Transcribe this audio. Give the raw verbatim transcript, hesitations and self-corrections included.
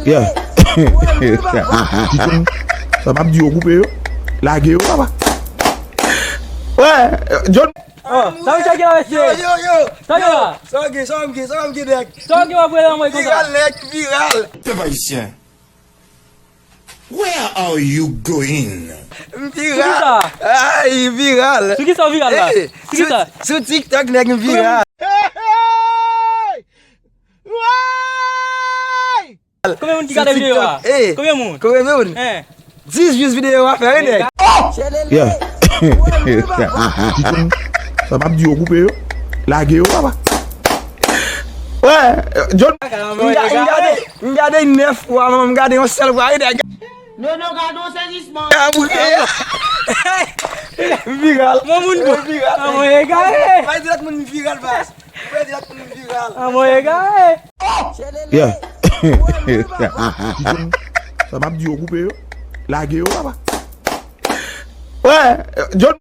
Yeah. Sa m ap di yo koupe yo. Lage yo, papa. Wè, John. Oh, sa misye gen la, mesye? Yo, yo, yo. Sa gen la? Sa w gen, sa w gen, sa w gen, nèg? Sa w gen w ap rele anmwey konsa? Viral, nèg, viral. Pèp ayisyen, where are you going? M viral. Sou ki sa? Ay, viral. Sou ki sa w viral la? Sou ki sa? Sou TikTok, nèg, m viral. Hey! Hey! Woy! Konbyen moun ki gade videyo a? Konbyen moun? Konbyen moun? Dis views videyo a fè, wi, nèg. Yeah. Sa m ap di yo koupe yo. Lage yo, papa. Wè, John. M ga- m gade, m gade nèf fwa, m gade yon sèl fwa, wi, nèg. Nono, gade yon sezisman. A bouke. M viral. Mon moun, m viral. Anmwey egare. Bay di lòt moun m viral, baz. Bay di lòt moun m viral. Anmwey egare. Yeah. Sa m ap di yo koupe yo. Lage yo, papa. Wè, John.